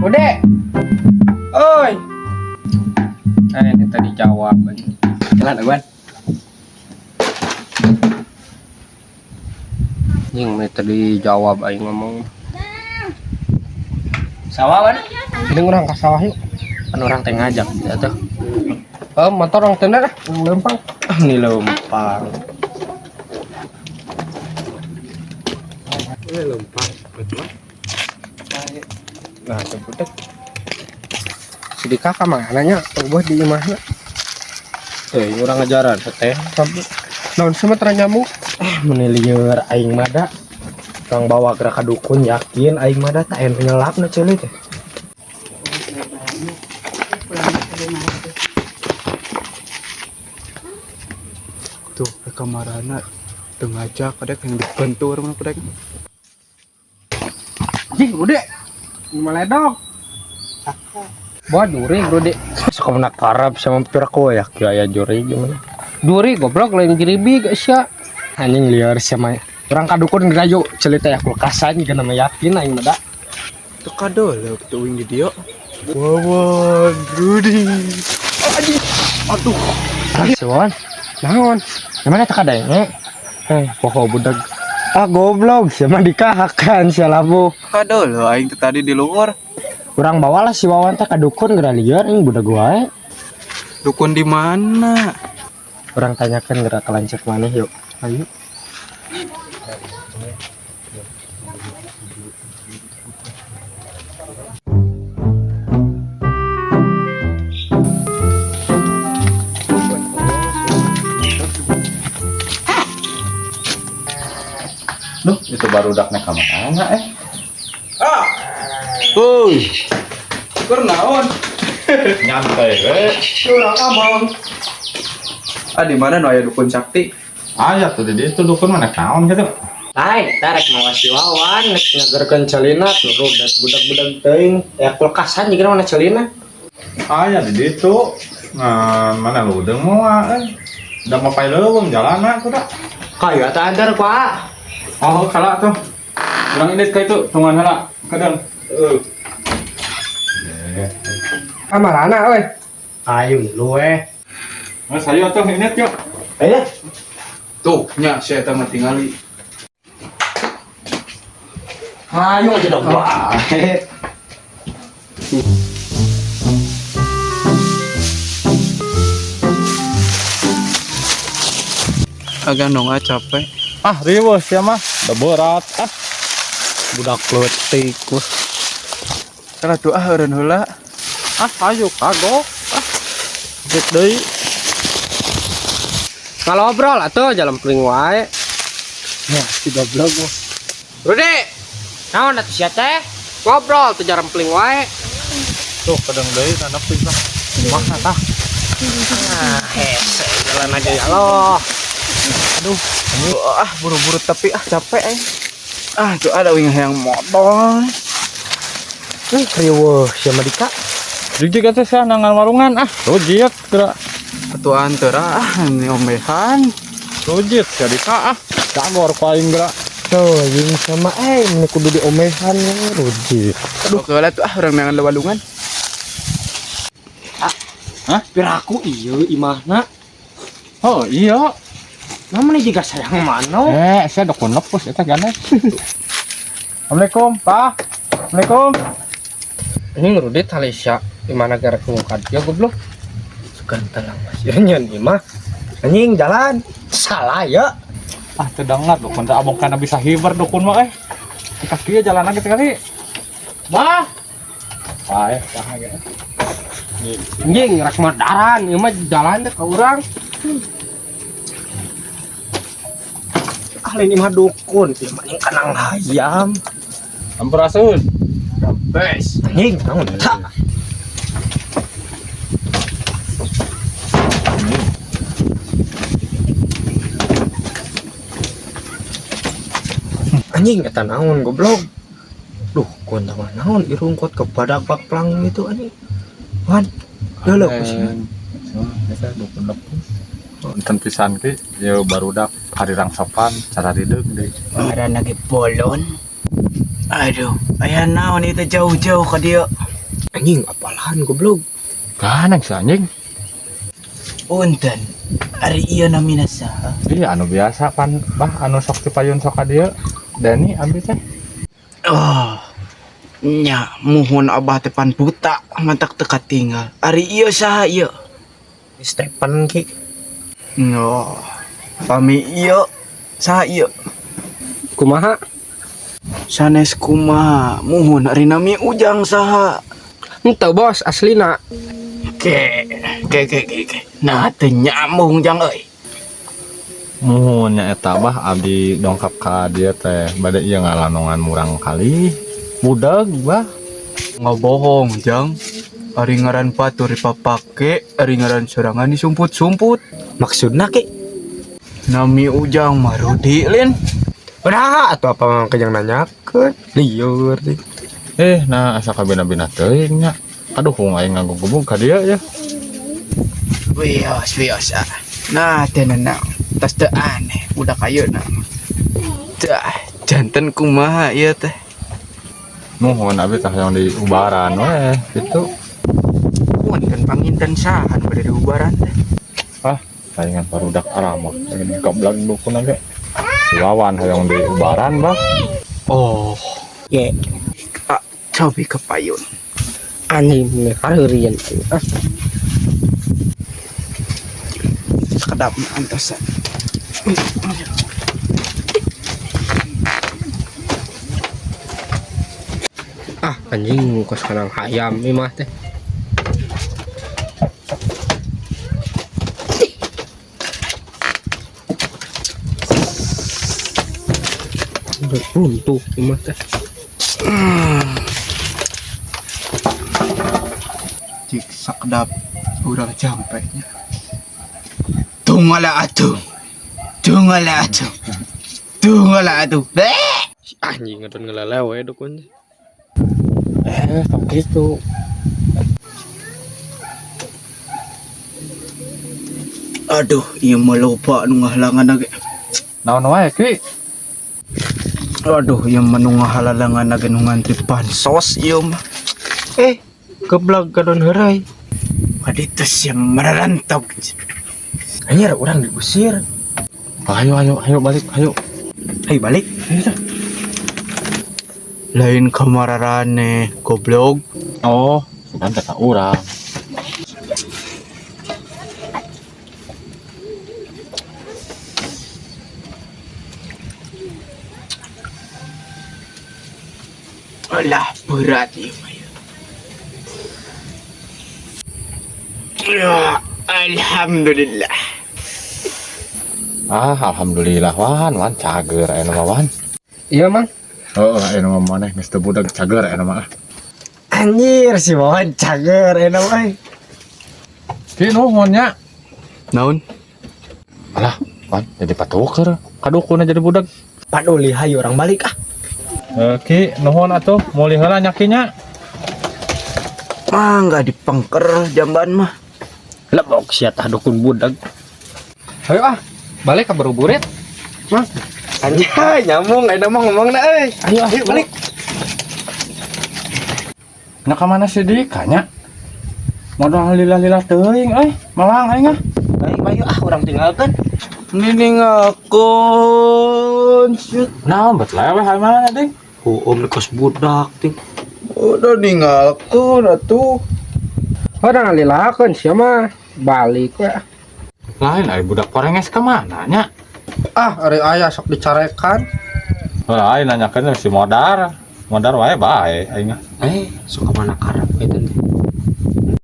Ude. Oi. Eh, ini tadi jawab. Jalan aguan. Nying ini tadi jawab aing ngomong. Sawah wan. Ini urang ka sawah yuk. Kan urang teh ngajak gitu tuh. Eh, motor orang tenda dah, orang lempang. Ini lempang. Ini lempang, betul. Nah, sebutnya si Dika ka mana nya? Tunggu di imahna. Tuh, urang ngajaran teh. Naon sih mah nyamuk? Eh, meni lieur aing mah da. Urang bawa gerak ka dukun yakin aing mah da tak aya nu nyelapna ceuli teh. Tuh, ke kamarana teu ngajak kadek yang dibantu urang mah kadek. Jih, Rude. Meledok. Bawa duri, Rude. Sok mana karab sama piraku ya aya juri gimana? Duri goblok lain jeribi geus sia. Anjing lieur sama urang ka dukun geura yuk ceuli teh kulkasan juga nama yakin aing mah da. Tuh kadoleup tuh uing di dieu. Wawan, Rudi. Aduh. Ah, si Wawan. Naon? Gimana tak ada ya? Eh, pokok budak. Ah, goblok, siapa dikahakan si labu. Kadoleup aing teh tadi di luhur. Urang bawalah si Wawan teh ka dukun geura lieur aing budak wae. Dukun di mana? Urang tanyakan geura ka lanceuk maneh yuk. Ayo. Duh, itu baru dak ka mana eh? Woi. Keur naon? Nyantai we. Urang amang. Ah, di mana nu aya dukun sakti? Aya tuh di itu dukun mana naon gitu. Lain, tarik mawa si Wawan, nek ngagerkeun celina tuh rudat budak-budak teuing. Ya kulkasan juga mana celina. Aya di ditu. Nah, mana ludeung moal eh. Da mapai leuweung jalana tuh da. Kayu atuh antar ku ah. Oh, kala tuh. Urang indit ka itu tungguan heula kadang. Heeh. Kamarana euy. Ayo lu eh. Mas ayo tuh indit yuk. Eh, Tuh, nya si eta mah tingali. ayo aja dong wae. Agak dong ah capek. Ah, riweuh sia mah. Da berat ah. Budak leutik wah. Salah doa eureun heula. Ah, ayo kagok. Ah. Dek deui. Ngalobrol atuh jalan peling wae. Ya, si goblok mah. Rude, Naon atuh sia teh? ngobrol tuh jalan peling wae. Tuh kadang deui tanda pisah. Makna tah. Ah, hese jalan aja ya loh. Aduh, ah buru-buru tapi ah capek eh. Ah, tuh ada wing hayang motor. Eh, riweuh sia mah Dika. Jujur teh sia nangan warungan ah. Rujit geura. Atuh anteur ah ini ombehan. Rujit sia dika ah. Cagor ku aing geura. Tuh, jeung sama eh ini kudu diomehan ya rujit. Aduh, oke lah tuh ah urang nangan lewalungan. Hah? Piraku iya imahna. Oh iya. Namun juga sayang mana? Eh, saya dukun lepus eta ganes. Assalamualaikum, Pak. Assalamualaikum. Ini Rude talisya di mana gara kungkad ya goblok. Sugan tenang mas. Ya nyen imah. Anjing jalan. Salah ya. Ah, teu dengar dukun teh abong kana bisa hiber dukun mah eh. Di kaki jalan lagi sekali. Bah. Wah, eh, bah ge. Anjing rek madaran ieu mah jalan teh ka urang. Ah lain imah dukun. Ieu mah anjing kanang hayam. Sampurasun. Bes. Anjing naon eta? Anjing eta naon goblok. Duh, kun mah naon irung kot kepada bak plang itu anjing. Wan, leuleuk sia. Eta dukun lepus. Punten pisan ki, ieu barudak harirang sopan cara rideung deui. Ngaran lagi bolon. Aduh, aya naon itu jauh-jauh ka dieu. Anjing apalan goblok. Ganeng si anjing. Punten. Ari ieu namina saha? Iya anu biasa pan bah anu sok ti payun sok ka dieu. Dani abdi teh. Oh. Nya muhun abah teh pan buta mantak teu katinggal. Ari ieu saha ieu? Stephen ki. No. Pami ieu saha ieu? Kumaha? Sanes kumaha? Muhun ari nami Ujang saha? Henteu bos aslina. Ke ke ke ke ke. Nah teu nyambung jang euy. Muhun nya eta bah abdi dongkap ka dieu teh bade ieu ngalanongan murang kali. Budag bah. Ngabohong jang. Ari ngaran batur dipapake, ari ngaran sorangan disumput-sumput. Maksudna ki? Nami Ujang mah Rudi lin. Udah atau apa mah kejang nanyakeun. Lieur teh. Nah asa kabina-bina teuing nya. Aduh hung aing ngagugebug ka dieu ya. Wios wios ah. Nah teu nanaon. Tas teu aneh budak ayeuna. Tah, janten kumaha ieu teh? Muhun abdi tah yang di ubaran weh gitu. Punten panginten saha nu bade diubaran teh? Ah, saingan barudak aramok. Ini goblok dukun ge. Si Wawan hayang di ubaran bah. Oh, Ye, ah, cobi ke payun. anjing kareurieun. Ah, Sekedap antosan. Ah anjing kos kanang hayam ieu mah teh. Udah runtuh ieu mah teh. Cik sakedap urang campenya. Tungala atuh. Tungala atuh. Tungala atuh. Bleh! Si anjing ngadon ngelelewe dukun. Tong kitu. Aduh, ieu mah loba nu ngahalangan ge. Naon wae ki? Aduh, ieu mah nu ngahalangan ge nu ngantri bansos ieu mah. Geblak gadon heureuy. Kaditu sia mararantog. Anjir urang diusir. Ayo ayo ayo balik ayo. Ayo balik. Ayo dah. Lain kamararane goblok. Oh, sugan teh ka urang. Alah, berat ieu mah. Ya, alhamdulillah. Ah, alhamdulillah Wan, Wan cager aya mah Wan. Iya mang. Heeh, aya mah maneh geus teu budak cager aya mah. Anjir si Wawan cager enak euy. Ki nuhun nya. Naon? Alah, Wan jadi patuker. Kadukuna jadi budak. Paduli hayu urang balik ah. Ki nuhun atuh meuli heula nya Ki nya. Mangga dipengker jamban mah. Lebok sia tah dukun budak. Ayo ah, balik ke burit. Mang, Anjay nyambung ayeuna mah ngomongna euy. ayo ah, Ayo balik. Nya ka mana sih Dika nya? Modal lila-lila teuing euy, melang aing ah. Baik bayu ah urang tinggalkeun. Niningakon shoot. Naon bet leweh hae mana ding? Huum kos budak ting. Udah ninggalkeun atuh. Orang ngalilakeun sia mah. Balik we. Lain ari budak porenges ka mana nya? Ah, ari aya sok dicarekan. Lain nanyakeun si modar. Modar wae bae aing ah. Sok mana karep eta